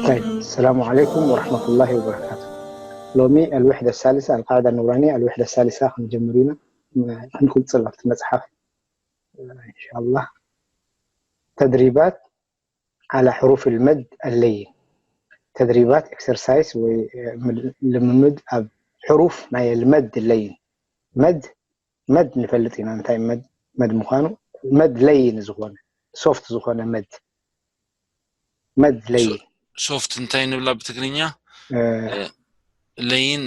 طيب، السلام عليكم ورحمة الله وبركاته. ሎሚ الوحدة الثالثة، القاعدة النورانية، الوحدة الثالثة ክንጀምር ኢና። ክንቅጽል ኣብቲ መጽሓፍ إن شاء الله. تدريبات على حروف المد اللين. تدريبات، exercise ወይ ልምምድ ኣብ ሕሩፍ ናይ المد اللين. መድ መድ ንፈልጥ ኢና እንታይ መድ መድ ምዃኑ። መድ ለይን ዝኾነ፣ ሶፍት ዝኾነ መድ። መድ ለይን። ሶፍት እንታይ ንብላ ብትግርኛ? ለይን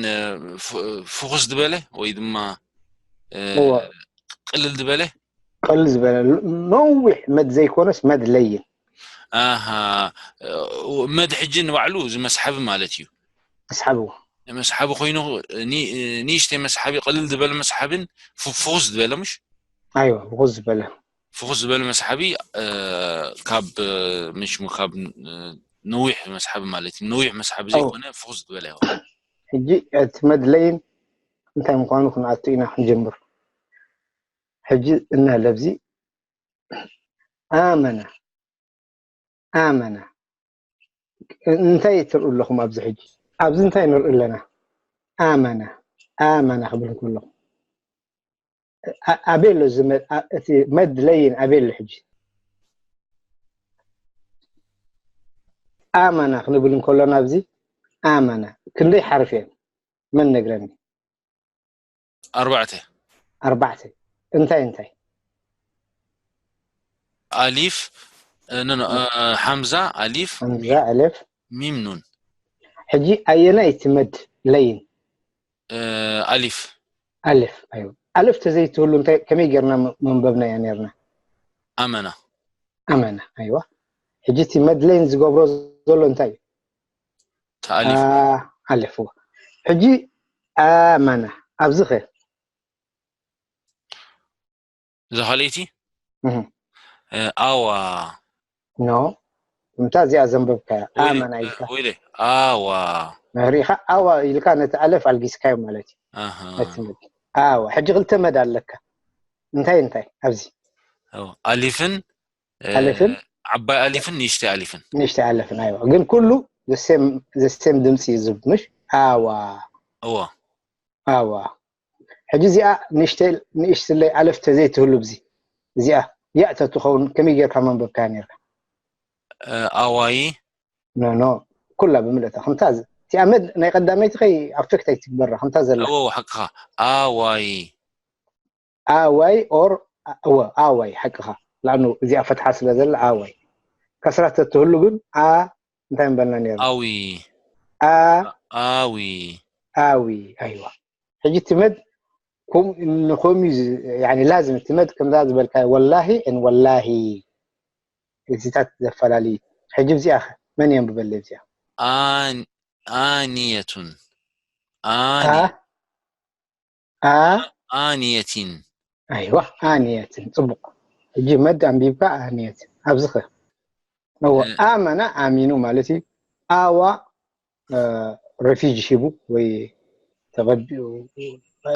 ፍኹስ ዝበለ ወይ ድማ ቅልል ዝበለ? ቅልል ዝበለ፣ ነዊሕ መድ ዘይኮነስ መድ ለይን። ኣሃ፣ መድ ሕጂ ንባዕሉ እዚ መስሓቢ ማለት እዩ። መስሓቢ መስሓቢ ኮይኑ፣ ንእሽተይ መስሓቢ፣ ቅልል ዝበለ መስሓብን ፍኹስ ዝበለ፣ ምሽ? ኣይወ፣ ፍኹስ ዝበለ። ፍኹስ ዝበለ መስሓቢ ካብ፣ ምሽ፣ ካብ ነዊሕ መስሓቢ ማለት እዩ። ነዊሕ መስሓቢ ዘይኮነ ፍኹስ ዝበለ። ሕጂ እቲ መድ ለይን እንታይ ምዃኑ ክንኣቱ ኢና፣ ክንጀምር። ሕጂ እና ለብዚ ኣመነ ኣመነ። እንታይ ትርእዩ ኣለኹም ኣብዚ ሕጂ? ኣብዚ እንታይ ንርኢ ኣለና? ኣመነ ኣመነ ክብል እንከለኹ ኣበይ ኣሎ? እቲ መድ ለይን ኣበይ ኣሎ? ሕጂ ኣመነ ክንብል እንከሎና ኣብዚ ኣመነ ክንደይ ሓርፍ እየን? መን ነግረኒ? ኣርባዕተ። ኣርባዕተ። እንታይ እንታይ? ኣሊፍ፣ ኖ፣ ኖ፣ ሓምዛ፣ ኣሊፍ፣ ሓምዛ፣ ኣሊፍ፣ ሚም፣ ኑን። ሕጂ ኣየናይ እቲ መድ ለይን? ኣሊፍ። ኣሊፍ። ኣይወ፣ ኣሊፍ ተዘይትህሉ እንታይ፣ ከመይ ጌርና መንበብናያ ኔርና? ኣመና። ኣመና። ኣይዋ። ሕጂ እቲ መድ ለይን ዝገብሮ ዘሎ እንታይ እዩ? ተኣሊፍ። ኣሊፍ። ሕጂ ኣመና ኣብዚ ኸ? እዛ ካልኣይቲ ኣዋ። ኖ፣ እምታ እዚኣ ዘንበብካያ ኣመና ኢልካ ወይለ ኣዋ። ሪኢኻ ኣዋ ኢልካ ነቲ ኣለፍ ኣልጊስካዮ ማለት እዩ። ኣዋ። ሕጂ ክልተ መድ ኣለካ። እንታይ እንታይ ኣብዚ? ኣሊፍን ኣሊፍን ዓባይ ኣሊፍን ንእሽተይ ኣሊፍን። ንእሽተይ ኣለፍን። ኣይዋ፣ ግን ኩሉ ዘሴም ድምፂ እዩ ዝብ፣ ምሽ? ኣዋ። እዋ። ኣዋ። ሕጂ እዚኣ ንእሽተይ፣ ንእሽትለይ ኣለፍ ተዘይትህሉ ብዚ፣ እዚኣ ያእ ተትኸውን ከመይ ጌርካ መንበብካያ ኔርካ? ኣዋይ። ኖ፣ ኖ፣ ኩላ ብምልእታ ከምታ እዚኣ መድ ናይ ቀዳመይቲ ከይ ኣፌክት ኣይትግበራ፣ ከምታ ዘላ። እዎ፣ ሓቅኻ። ኣዋይ። ኣዋይ ኦር እወ፣ ኣዋይ፣ ሓቅኻ። ላዕኑ እዚኣ ፈትሓ ስለ ዘላ ኣዋይ። ከስራ ተትህሉ ግን ኣ እንታይ ምበልና ኔርና? ኣዊ። ኣ ኣዊ። ኣዊ። ኣይዋ። ሕጂ እቲ መድ ከምኡ፣ ንኸምኡ እዩ ዝ-፣ ያኒ ላዝም እቲ መድ ከምዛ ዝበልካዮ ወላሂ ን ወላሂ እዚታት ዘፈላሊ። ሕጂ እዚኣ ኸ መን የንብበለይ እዚኣ? ኣን-፣ ኣንየቱን። ኣ ኣንየ-፣ ኣ ኣንየቲን። ኣይዋ፣ ኣንየትን። ጽቡቕ። ሕጂ መድ ኣንቢብካ ኣንየትን። ኣብዚ ኸ? እወ፣ ኣመና ኣሚኑ ማለት እዩ። ኣዋ፣ እ፣ ሬፊጅ ሂቡ ወይ ተቐቢኡ፣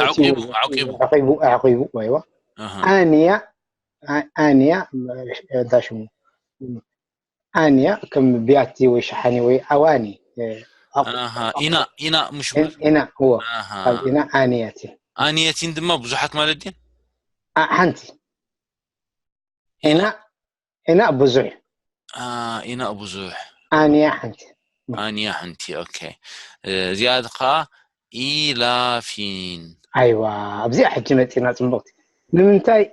ኣዕቂቡ፣ ኣዕቂቡ። ኣዕቂቡ፣ ኣዕቂቡ፣ ኣይዋ። ኣሃ። ኣንያ፣ ኣ-፣ ኣንያ፣ እንታይ ሽሙ? ኣንያ ከም ቢያቲ ወይ ሸሓኒ ወይ ኣዋኒ፣ እ፣ ኣቑ-፣ ኣሃ፣ ኢና፣ ኢና፣ ምሽ እ-፣ ኢና፣ እወ። ኣሃ። ካብ ኢና ኣንያቲ። ኣንየቲን ድማ ብዙሓት ማለት ድየን? ኣ-፣ ሓንቲ። ኢና፣ ኢና ብዙሕ። ኣ፣ ኢና ብዙሕ። ኣንያ ሓንቲ። ኣንያ ሓንቲ፣ ኦኬ። እ፣ እዚኣ ኸዓ ኢላፊን። ኣይዋ፣ ኣብዚኣ ሕጂ መጺና ጽቡቕቲ። ንምንታይ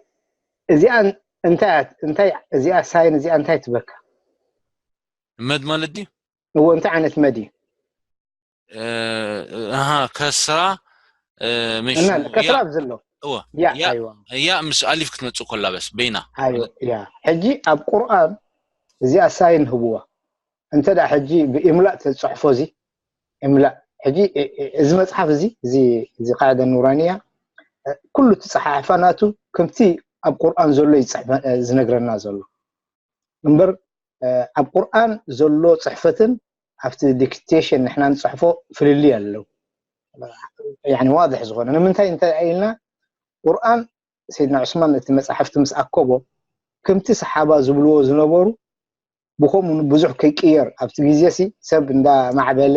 እዚኣ እንታይ፣ እንታይ እዚኣ ሳይን እዚኣ እንታይ ትበካ? መድ ማለት ድዩ? እዎ፣ እንታይ ዓይነት መድ እዩ? እ፣ ኣሃ፣ ከስራ፣ እ፣ ምሽ-፣ እና ከስራ ያ-፣ ኣብዚ ኣሎ። እወ፣ ያ፣ ያ-፣ ኣይዋ። ያ ምስ ኣሊፍ ክትመጽእ ኮላ በስ፣ በይና። ኣይዋ፣ ያ። ሕጂ ኣብ ቁርኣን እዚኣ ሳይን ህብዋ። እንተ ደኣ ሕጂ ብኢምላእ ተጽሕፎ እዚ፣ ኢምላእ። ሕጂ እ-፣ እ-፣ እዚ መጽሓፍ እዚ፣ እዚ፣ እዚ ቃዕደ ኑራንያ፣ እ፣ ኩሉ እቲ ጸሓሕፋ ናቱ ከምቲ ኣብ ቁርኣን ዘሎ ይጽሕፈ-፣ እ፣ ዝነግረና ዘሎ። እምበር፣ እ፣ ኣብ ቁርኣን ዘሎ ጽሕፈትን ኣብቲ ዲክቴሽን ንሕና ንጽሕፎ ፍልልይ ኣለዉ። ያኒ ዋድሕ ዝኾነ። ንምንታይ እንተ ኢልና፣ ቁርኣን ሰይድና ዑስማን እቲ መጻሕፍቲ ምስ ኣከቦ፣ ከምቲ ሰሓባ ዝብልዎ ዝነበሩ፣ ብኸምኡ ብዙሕ ከይቅየር፣ ኣብቲ ግዜ ሲ ሰብ እንዳማዕበለ፣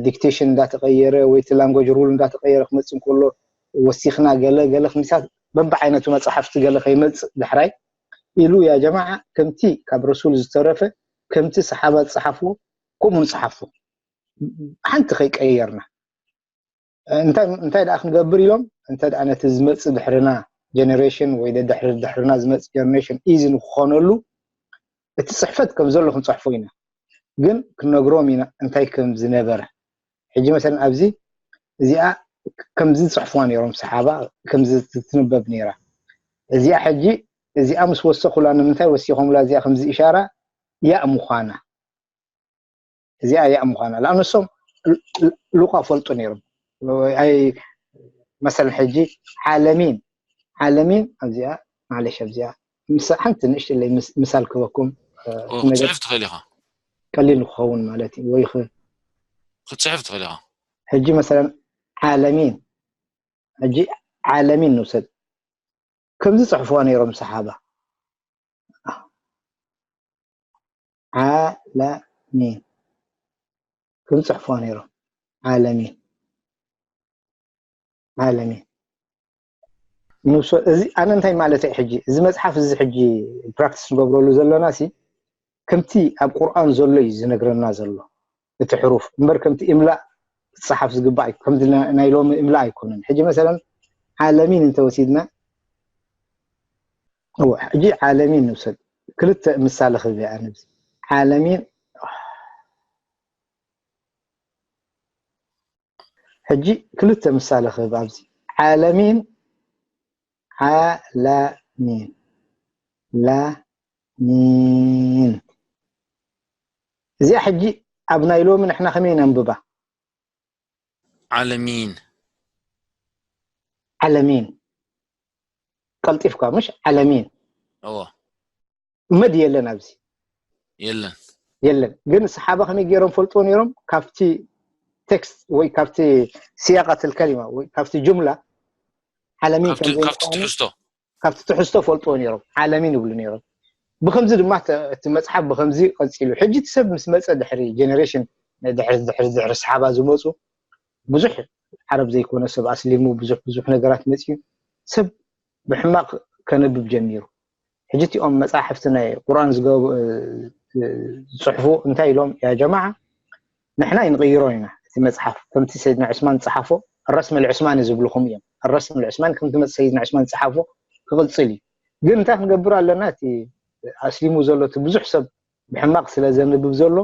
ዲክቴሽን እንዳተቐየረ ወይ እቲ ላንጎጅ ሩል እንዳተቐየረ ክመጽእ እንከሎ፣ ወሲኽና ገለ ገለ ክንዲታት በብዓይነቱ መጻሕፍቲ ገለ ከይመጽእ ዳሕራይ ኢሉ፣ ያ ጀማዓ፣ ከምቲ ካብ ረሱል ዝተረፈ፣ ከምቲ ሰሓባ ዝጸሓፍዎ፣ ከምኡ ንጽሓፎ። ሓንቲ ከይቀየርና። እንታይ እንታይ ደኣ ክንገብር ኢሎም፣ እንተ ደኣ ነቲ ዝመጽእ ድሕርና ጀነሬሽን ወይ ደድሕሪ ድሕርና ዝመጽእ ጀነሬሽን ኢዚ ንክኾነሉ፣ እቲ ጽሕፈት ከም ዘሎ ክንጽሕፎ ኢና። ግን ክንነግሮም ኢና እንታይ ከም ዝነበረ። ሕጂ መሰለን ኣብዚ እዚኣ ከምዚ ዝጽሕፍዋ ነይሮም ሰሓባ፣ ከምዚ ትንበብ ነይራ። እዚኣ ሕጂ እዚኣ ምስ ወሰኹላ ንምንታይ ወሲኾምላ እዚኣ ከምዚ ኢሻራ ያእ ምዃና። እዚኣ ያእ ምዃና። ለኣኑ እሶም ሉቃ ፈልጡ ነይሮም። ኣይ መሰለን ሕጂ ዓለሚን፣ ዓለሚን ኣብዚኣ፣ ማለሽ ኣብዚኣ፣ ምስ ሓንቲ ንእሽተለይ ምስ-፣ ምሳል ክበኩም፣ እ፣ ኦ፣ ነገር ክትጽሕፍ ትኽእል ኢኻ። ቀሊል ክኸውን ማለት እዩ። ወይ ኽ-፣ ክትጽሕፍ ትኽእል ኢኻ። ሕጂ መሰለን ዓለሚን፣ ሕጂ ዓለሚን ንውሰድ። ከምዚ ጽሕፍዋ ነይሮም ሰሓባ። ዓለሚን። ከምዚ ጽሕፍዋ ነይሮም። ዓለሚን። ዓለሚን። ንውሰ-፣ እዚ ኣነ እንታይ ማለት እየ ሕጂ? እዚ መጽሓፍ እዚ ሕጂ ፕራክቲስ ንገብረሉ ዘለና ሲ፣ ከምቲ ኣብ ቁርኣን ዘሎ እዩ ዝነግረና ዘሎ። እቲ ሕሩፍ እምበር ከምቲ እምላእ ክጸሓፍ ዝግባእ ኣይ-፣ ከምቲ ና-፣ ናይ ሎሚ እምላእ ኣይኮነን። ሕጂ መሰለን ዓለሚን እንተወሲድና፣ እወ፣ ሕጂ ዓለሚን ንውሰድ። ክልተ ምሳሌ ክህብ እየ ኣነ ኣብዚ። ዓለሚን፣ ሕጂ ክልተ ምሳሌ ክህብ ኣብዚ። ዓለሚን፣ ዓላሚን፣ ላሚን። እዚኣ ሕጂ ኣብ ናይ ሎሚ ንሕና ከመይ ነንብባ? ዓለሚን። ዓለሚን። ቀልጢፍካ፣ ምሽ? ዓለሚን። እዎ። መድ የለን ኣብዚ። የለን። የለን። ግን ሰሓባ ከመይ ገይሮም ፈልጥዎ ነይሮም? ካብቲ ቴክስት ወይ ካብቲ ሲያቃት ልከሊማ ወይ ካብቲ ጁምላ ዓለሚን ካብቲ፣ ከም ካብቲ ዘይምዃኑ ትሕዝቶ። ካብቲ ትሕዝቶ ፈልጥዎ ነይሮም። ዓለሚን ይብሉ ነይሮም። ብኸምዚ ድማ ተ-፣ እቲ መጽሓፍ ብኸምዚ ቀጺሉ። ሕጂ እቲ ሰብ ምስ መጸ ድሕሪ ጀነሬሽን፣ ድሕሪ፣ ድሕሪ፣ ድሕሪ ሰሓባ ዝመጹ ብዙሕ ዓረብ ዘይኮነ ሰብ ኣስሊሙ፣ ብዙሕ፣ ብዙሕ ነገራት መጺኡ። ሰብ ብሕማቕ ከነብብ ጀሚሩ። ሕጂ እቲኦም መጻሕፍቲ ናይ ቁርኣን ዝገብ-፣ ዝጽሕፉ እንታይ ኢሎም፣ ያ ጀማዓ፣ ንሕና ይንቕይሮ ኢና እቲ መጽሓፍ፣ ከምቲ ሰይድና ዑስማን ዝጸሓፎ፣ الرسم العثماني ዝብልኹም እዮም። الرسم العثماني ከምቲ መጽ-፣ ሰይድና ዑስማን ዝጸሓፎ ክቕጽል እዩ። ግን እንታይ ክንገብር ኣለና? እቲ ኣስሊሙ ዘሎ፣ እቲ ብዙሕ ሰብ ብሕማቕ ስለ ዘንብብ ዘሎ፣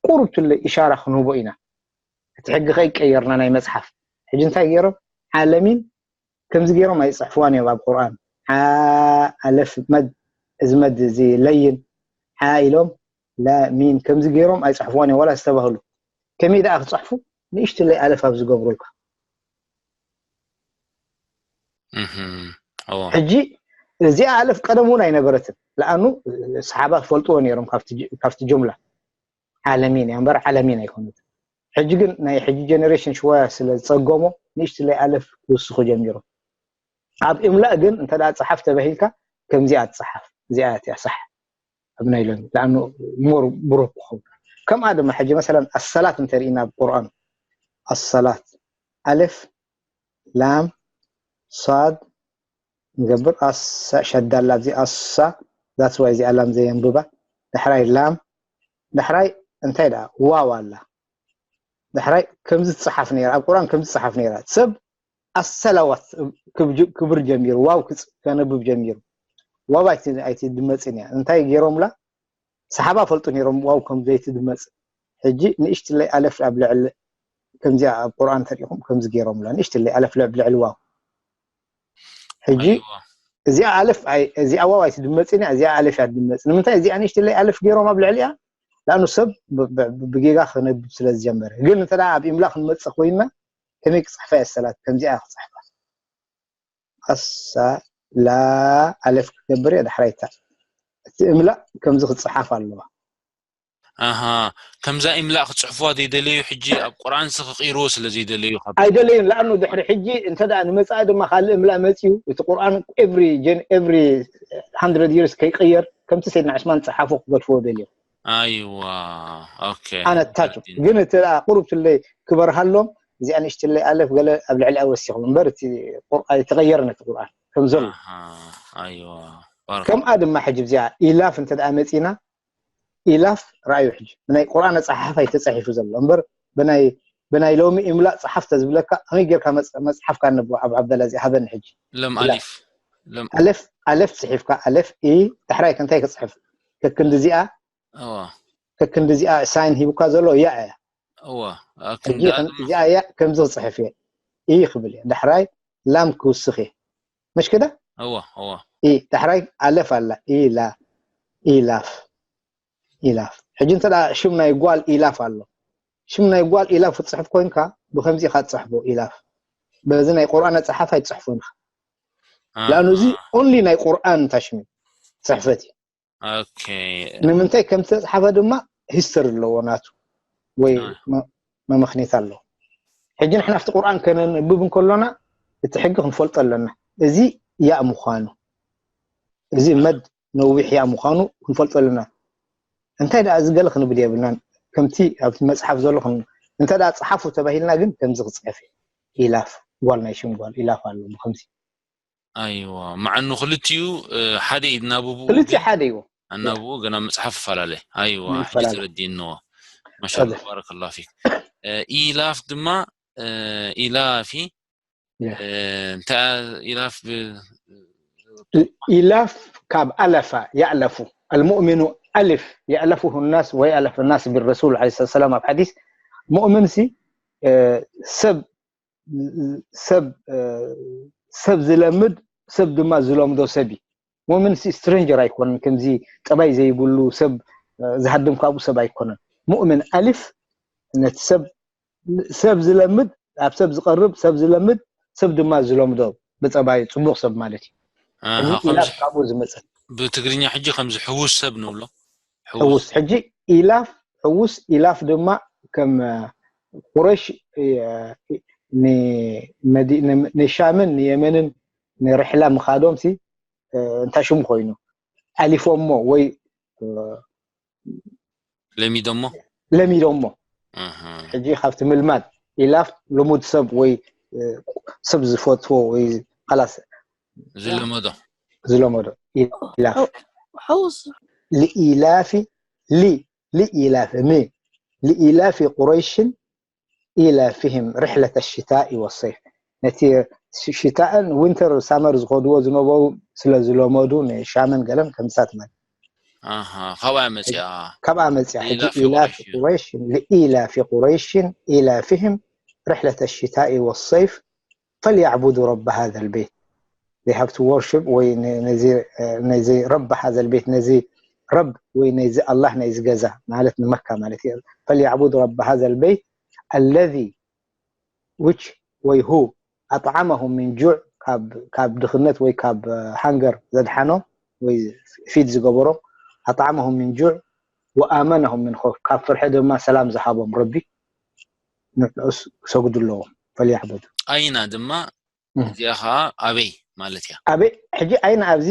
ቁሩብ ትለ ኢሻራ ክንህቦ ኢና። እቲ ሕጊ ከይቀየርና ናይ መጽሓፍ። ሕጂ እንታይ ገይሮም? ዓለሚን ከምዚ ገይሮም ኣይጽሕፍዋን እዮም ኣብ ቁርኣን። ዓ፣ ኣለፍ፣ መድ፣ እዚ መድ እዚ ለይን፣ ዓ ኢሎም፣ ላሚን፣ ከምዚ ገይሮም ኣይጽሕፍዋን እዮም፣ ዋላ ዝተባህሉ። ከመይ ደኣ ክጽሕፉ? ንእሽትለይ ኣለፍ ኣብ ዝገብሩልካ። እህ፣ እዎ። ሕጂ እዚኣ ኣለፍ ቀደም እውን ኣይነበረትን። ለኣኑ ሰሓባ ክፈልጥዎ ነይሮም ካብቲ ጅ-፣ ካብቲ ጁምላ። ዓለሚን እያ እምበር ዓለሚን ኣይኮነትን። ሕጂ ግን ናይ ሕጂ ጀነሬሽን ሽወያ ስለ ዝጸገሞ ንእሽትለይ ኣለፍ ክውስኹ ጀሚሮም። ኣብ እምላእ ግን እንተ ደኣ ጸሓፍ ተባሂልካ ከምዚኣ ትጸሓፍ። እዚኣ እያ ሳሕ። ኣብ ናይ ሎሚ። ለኣኑ ሞር ብሩህ ክኸውን። ከምኣ ድማ ሕጂ መሰለን ኣሰላት እንተርኢና ኣብ ቁርኣን፣ ኣሰላት፣ ኣልፍ፣ ላም፣ ሳድ፣ ንገብር። ኣሳ፣ ሸዳ ኣላ ኣብዚ፣ ኣሳ፣ that's why እዚኣ ላም ዘየንብባ። ዳሕራይ ላም፣ ዳሕራይ እንታይ ደኣ? ዋው ኣላ። ዳሕራይ ከምዚ ትጸሓፍ ነይራ፣ ኣብ ቁርኣን ከምዚ ትጸሓፍ ነይራ። ሰብ ኣሰላዋት ክብጅ-፣ ክብር ጀሚሩ፣ ዋው ክጽ-፣ ከነብብ ጀሚሩ። ዋው ኣይቲ-፣ ኣይትድመጽን እያ። እንታይ ገይሮምላ? ሰሓባ ፈልጡ ነይሮም ዋው ከም ዘይትድመጽ። ሕጂ ንእሽትለይ ኣለፍ ኣብ ልዕሊ፣ ከምዚኣ ኣብ ቁርኣን ተሪኢኹም ከምዚ ገይሮምላ። ንእሽትለይ ኣለፍ ኣብ ልዕሊ ዋው። ሕጂ ኣይዋ። እዚኣ ኣለፍ ኣይ-፣ እዚኣ ዋው ኣይትድመጽን እያ፣ እዚኣ ኣለፍ እያ ትድመጽ። ንምንታይ እዚኣ ንእሽትለይ ኣለፍ ገይሮም ኣብ ልዕሊኣ? ለኣኑ ሰብ ብ-፣ ብ-፣ ብጌጋ ክነብብ ስለ ዝጀመረ። ግን እንተ ደኣ ኣብ ኢምላ ክንመጽእ ኮይንና፣ ከመይ ክጽሕፋ እየ ሰላት? ከምዚኣ ክጽሕፋ። ኣሳ፣ ላ፣ ኣለፍ ክትገብር እያ፣ ዳሕራይ እታ። እቲ እምላእ ከምዚ ክጽሓፍ ኣለዋ። ኣሃ፣ ከምዛ ኢምላእ ክጽሕፍዋ ዘይደለዩ፣ ሕጂ ኣብ ቁርኣንሲ ክቕይርዎ ስለ ዘይደለዩ ካብ ኣይደለዩን። ለኣኑ ድሕሪ ሕጂ እንተ ደኣ ንመጻኢ ድማ ካልእ እምላእ መጽዩ፣ እቲ ቁርኣን every gen every hundred years ከይቅየር፣ ከምቲ ሰይድና ዑስማን ጸሓፎ ክገድፍዎ ደልዮም። ኣይዋ። ኦኬ። ኣነ ታች ግን እቲ ደኣ ቁሩብ ትለይ ክበርሃሎም፣ እዚኣ ንእሽትለይ ኣለፍ ገለ ኣብ ልዕሊኣ ወሲኹም እምበር፣ እቲ ቁርኣን ኣይተቐየረን፣ እቲ ቁርኣን ከም ዘሎ። ኣሃ፣ ኣይዋ። ባረከ ከምኣ ድማ ሕጂ እዚኣ ኢላፍ እንተ ደኣ መጺና፣ ኢላፍ ረኣዩ። ሕጂ ብናይ ቁርኣን ኣጸሓሕፋ እዩ ተጻሒፉ ዘሎ እምበር፣ ብናይ ብናይ ሎሚ ኢምላእ ጸሓፍ ተዝብለካ፣ ከመይ ጌርካ መጽ- መጽሓፍ ካነቦ ኣብ ዓብደላ እዚኣ ሃበኒ። ሕጂ ለም ኢላፍ። ኣሊፍ ለም ኣለፍ ኣለፍ ጽሒፍካ፣ ኣለፍ ኢ፣ ዳሕራይ ከ እንታይ ክጽሕፍ? ከክንዲ እዚኣ እዋ ከክንዲ እዚኣ ሳይን ሂቡካ ዘሎ ያ እያ። እዋ ሕጂ ክንዳ ከም- እዚኣ ያ ከምዚ ክጽሕፍ እየ፣ ኢ ክብል እየ። ዳሕራይ ላም ክውስኽ እየ። መሽ ከደ እዋ እዋ ኢ፣ ዳሕራይ ኣለፍ ኣላ፣ ኢላ ኢላፍ ኢላፍ። ሕጂ እንተ ደኣ ሽም ናይ ጓል ኢላፍ ኣሎ፣ ሽም ናይ ጓል ኢላፍ ክትጽሕፍ ኮይንካ፣ ብከምዚ ኢኻ ትጽሕፎ። ኢላፍ በዚ ናይ ቁርኣን ኣጸሓፍ ኣይትጽሕፎን ኢኻ። ለኣኑ እዚ ኦንሊ ናይ ቁርኣን ታሽሚ ጽሕፈት እዩ። ኦኬ ንምንታይ ከም ዝተጽሓፈ ድማ ሂስተሪ ኣለዎ ናቱ፣ ወይ ኣይ። መ- መመኽኔት ኣለዎ። ሕጂ ንሕና ኣብቲ ቁርኣን ከነንብብ እንከሎና፣ እቲ ሕጊ ክንፈልጦ ኣለና። እዚ ያእ ምዃኑ፣ እዚ መድ ነዊሕ ያእ ምዃኑ ክንፈልጦ ኣለና። እንታይ ደኣ እዚ ገለ ክንብል የብልናን። ከምቲ ኣብቲ መጽሓፍ ዘሎ ክን- እንተ ደኣ ጸሓፉ ተባሂልና ግን ከምዚ ክጽሕፍ እዩ። ኢላፍ፣ ጓል ናይ ሽም ጓል ኢላፍ ኣሎ ብከምዚ። ኣይዋ፣ መዓኑ ክልቲኡ እ፣ ሓደ እዩ ናብብኡ ክልቲ ግን ሓደ እዩ። ኣናብኡ ገና መጽሓፍ ይፈላለ። ኣይዋ፣ ሕጂ ይፈላለ። ተረዲእንዎ። ማሻኣላ ተረዲ- ባረከላሁ ፊክ። እ፣ ኢላፍ ድማ እ፣ ኢላፊ ያ። እ፣ እንታይ ኢላፍ ብ- ኢላፍ ካብ ኣለፋ ያእለፉ፣ المؤمن ألف يألفه الناس ويألف الناس بالرسول عليه الصلاة والسلام። ኣብ ሓዲስ ሙእምን ሲ እ፣ ሰብ ሰብ እ፣ ሰብ ዝለምድ፣ ሰብ ድማ ዝለምዶ ሰብ እዩ። ሙእምን ሲ ስትሬንጀር ኣይኮነን፣ ከምዚ ጠባይ ዘይብሉ ሰብ እ፣ ዝሃድም ካብኡ ሰብ ኣይኮነን። ሙእምን ኣሊፍ ነቲ ሰብ ሰብ ዝለምድ፣ ኣብ ሰብ ዝቐርብ፣ ሰብ ዝለምድ፣ ሰብ ድማ ዝለምዶ ብጸባይ ጽቡቕ ሰብ ማለት እዩ። ኣሃ፣ እዚ ከምዚ ኢላፍ ካብኡ ዝመጸ ብትግርኛ ሕጂ ከምዚ ሕዉስ ሰብ ንብሎ። ሕዉስ። ሕጂ ኢላፍ፣ ሕዉስ ኢላፍ ድማ ከም እ፣ ቁረሽ እ፣ ን- መዲ- ን- ንሻምን ንየመንን ንርሕላ ምኻዶም ሲ እ፣ እንታይ ሽሙ ኮይኑ ኣሊፎሞ ወይ እ፣ ለሚዶሞ። ለሚዶሞ። ኣሃ። ሕጂ ካብቲ ምልማድ ኢላፍ ልሙድ ሰብ ወይ እ፣ ሰብ ዝፈትዎ ወይ ኻላስ ዝለመዶ። ዝለመዶ ኢላፍ حوس لإيلاف ل لإيلاف م لإيلاف قريش إيلافهم رحلة الشتاء والصيف። ነቲ ሽታእን ዊንተር ሳመር ዝኸድዎ ዝነበሩ ስለ ዝለመዱ ንሻምን ገለን ከምሳት ማለት ኣሃ፣ ካብኣ መጽኣ። ካብኣ መጽያ። ሕጂ لإيلاف إيلاف قريش. قريش لإيلاف قريش إيلافهم رحلة الشتاء والصيف فليعبدوا رب هذا البيت. They have to worship ወይ ነ- ነዚ እ፣ ነዚ رب هذا البيت፣ ነዚ ረብ ወይ ነዚ ኣላህ ናይዚ ገዛ ማለት ንመካ ማለት እዩ። فليعبدوا رب هذا البيت الذي which ወይ who أطعمهم من جوع ካብ ካብ ድኽነት ወይ ካብ ሃንገር ዘድሓኖም ወይ ፊድ ዝገበሮም أطعمهم من جوع وآمنهم من خوف ካብ ፍርሒ ድማ ሰላም ዝሃቦም ረቢ ንዕኡስ ክሰግዱ ኣለዎም። فليعبدوا ኣይና ድማ እም። እዚኣ ኸዓ ኣበይ ማለት እያ። ኣበይ ሕጂ ኣይና ኣብዚ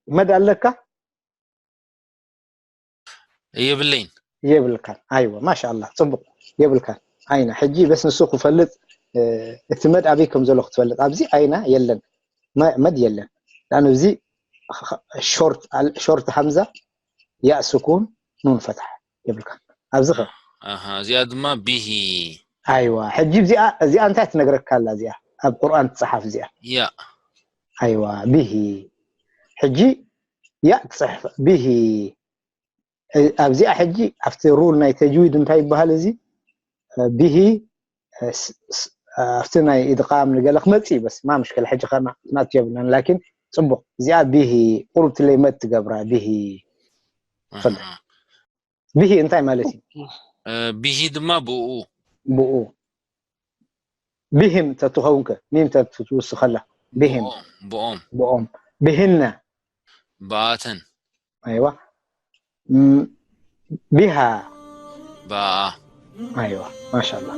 መድ ኣለካ የብለይን። የብልካን። ኣይወ ማሻ ኣላ ጽቡቕ። የብልካን። ኣይና ሕጂ በስ ንሱ ክፈልጥ እ፣ እቲ መድ ኣበይ ከም ዘሎ ክትፈልጥ ኣብዚ ኣይና የለን። መ- መድ የለን። ዳን እዚ ሾርት ኣል- ሾርት ሃምዛ ያእ ስኩን ኑን ፈትሓ የብልካን ኣብዚ ኸ ኣሃ፣ እዚኣ ድማ ቢሂ። ኣይዋ ሕጂ እዚኣ እዚኣ እንታይ ትነግረካ ኣላ እዚኣ ኣብ ቁርኣን ትጽሓፍ እዚኣ ያ ኣይዋ ቢሂ ሕጂ ያእ ትጽሕፍ ቢሂ እ- ኣብዚኣ ሕጂ ኣብቲ ሩል ናይ ተጅዊድ እንታይ ይበሃል እዚ እ፣ ቢሂ እ፣ ስ- ስ- ኣብቲ ናይ ኢድቃም ንገለ ክመጽእ እዩ በስ ማ ምሽከል ሕጂ ከና ናት የብልናን ላኪን ጽቡቕ እዚኣ ቢሂ ቁሩብ ትለይ መድ ትገብራ ቢሂ ኣሃ። ፈል- ቢሂ እንታይ ማለት እዩ እ፣ ቢሂ ድማ ብኡ ብኡ ቢሂም ተትኸውን ከ ሚም ተትውስኸላ ቢሂም ብኦም ብኦም ብኦም ብህነ ብኣተን ኣይዋ ም- ቢሃ بقى. ايوه، ما شاء الله.